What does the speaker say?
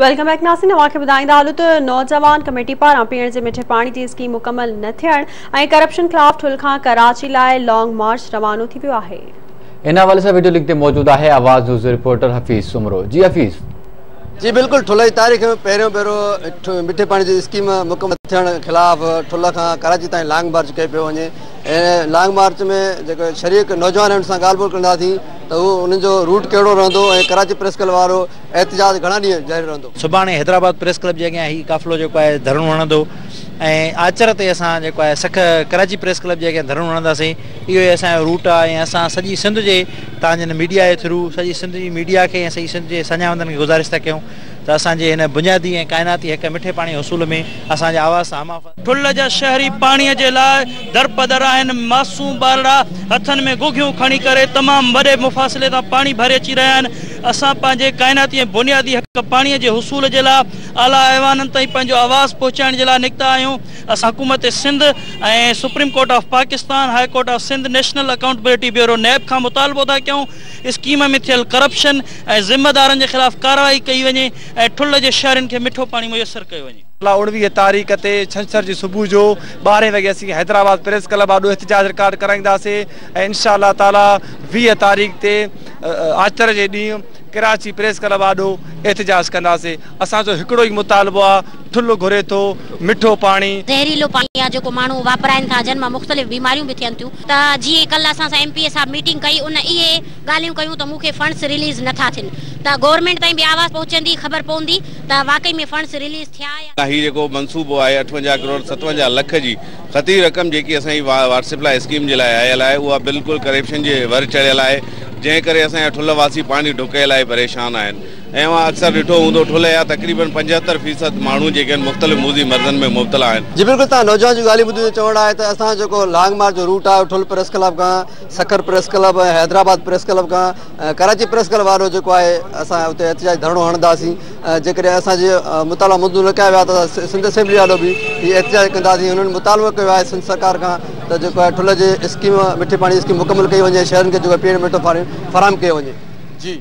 Welcome back ناظرين، اوهان کي ٻڌائيندا هلون ته نوجوان ڪميٽي پاران پيئڻ جي مٺي پاڻي جي اسڪيم مڪمل نه ٿيڻ ۽ ڪرپشن خلاف ٺل کان ڪراچي لاء لانگ مارچ روانو ٿي ويو آهي. ان حوالي سان وڊيو لنڪ تي موجود آهي آواز نيوز جو رپورٽر حفيظ سومرو. جي حفيظ. جي بلڪل، ٺل جي تاريخ ۾ پهريون ڀيرو مٺي پاڻي جي اسڪيم مڪمل ٿيڻ خلاف ٺل کان ڪراچي تائين لانگ مارچ ڪئي پيو وڃي ۽ لانگ مارچ ۾ جيڪو شريڪ نوجوان آهن ان سان ڳالهه ٻولهه ڪنداسين ته هو انهن جو روٽ ڪهڙو رهندو ۽ ڪراچي پريس ڪلب وارو احتجاج گهڻا ڏينهن جاري رهندو. سڀاڻي حيدرآباد پريس ڪلب جي اڳيان هي قافلو جيڪو آهي ڌرڻو هڻندو ۽ آچر تي اسان جيڪو آهي سکر ڪراچي پريس ڪلب جي اڳيان ڌرڻو هڻنداسين. اهو ئي اسان جو روٽ آهي ۽ اسان سڄي سنڌ جي توهان جي هن ميڊيا جي ٿرو سڄي سنڌ جي ميڊيا کي ۽ سڄي سنڌ جي ساڃاهوندن کي گذارش ٿا ڪيون ته اسان جي هن بنيادي ۽ ڪائناتي حق مٺي پاڻي حصول ۾ اسان جي آواز سان هم ٺل جا شهري پاڻي جي لاء درپدر آهن، معصوم ٻارڙا هٿن ۾ گهگهيون کڻي ڪري تمام وڏي مفاصلي تان پاڻي ڀري اچي رهيا آهن، اسان پنهنجي ڪائناتي ۽ بنيادي حق پاڻي جي حصول جي لاء اعليٰ ايوانن تائين پنهنجو آواز پهچائڻ جي لاء نڪتا آهيون، اسان حڪومت Sindh ۽ supreme court of Pakistan, high court of Sindh, national accountability bureau, NAB کان مطالبو ٿا ڪيون اسڪيم ۾ ٿيل ڪرپشن ۽ ذميدارن جي خلاف ڪارروائي ڪئي وڃي ۽ ٺل جي شهرين کي مٺو پاڻي ميسر ڪيو وڃي. 19 تاريخ تي ڇنڇر جي صبح جو 12 وڳي اسين حيدرآباد پريس ڪلب آڏو احتجاج رڪارڊ ڪرائينداسين ۽ انشاء الله تعاليٰ 20 تاريخ تي آچر جي ڏينهن ڪراچي پريس ڪلب آڏو احتجاج ڪنداسين. اسان جو هڪڙو ئي مطالبو آ، ٺل گهري ٿو مٺو پاڻي. زهريلو پاڻي آ جيڪو ماڻهو واپرائن ٿا جن مان مختلف بيماريون به ٿين ٿيون ته جيئن ڪلهه اسان سان ايم پي اي صاحب ميٽنگ ڪئي ان اهي ڳالهيون ڪيون ته مون کي فنڊس رليز نٿا ٿين ته گورنمينٽ تائين به آواز پهچندي خبر پوندي ته واقعي ۾ فنڊس رليز ٿيا يا. هي جيڪو منصوبو آهي 58 ڪروڙ 57 لک جي خطير رقم جيڪي اسان جي واٽر سپلاء اسڪيم جي لاء آيل آهي اها بلڪل ڪرپشن جي ور چڙهيل آهي جنهن ڪري اسان جا ٺل واسي پاڻي ڍڪ لاء پريشان آهن ۽ اوهان اڪثر ڏٺو هوندو ٺل جا تقريبن 75% ماڻهو جيڪي آهن مختلف موذي مرضن ۾ مبتلا آهن. جي بلڪل توهان نوجوان جون ڳالهيون ٻڌيون ته چوڻ آهي ته اسان جيڪو لانگ مارچ جو روٽ آهي ٺل پريس ڪلب کان Sukkur press club ۽ Hyderabad press club کان ڪراچي پريس ڪلب وارو جيڪو آهي اسان اتي احتجاجي ڌرڻو هڻنداسين جيڪڏهن اسان جي مطالبا منظور نه ڪيا ويا ته سنڌ اسيمبلي آڏو به هي احتجاج ڪنداسين. هنن مطالبو ڪيو آهي سنڌ سرڪار کان ته جيڪو آهي ٺل جي اسڪيم مٺي پاڻي اسڪيم مڪمل ڪئي وڃي ۽ شهرين کي جيڪو پيئڻ جو مٺو پاڻي فراهم ڪيو وڃي. جي.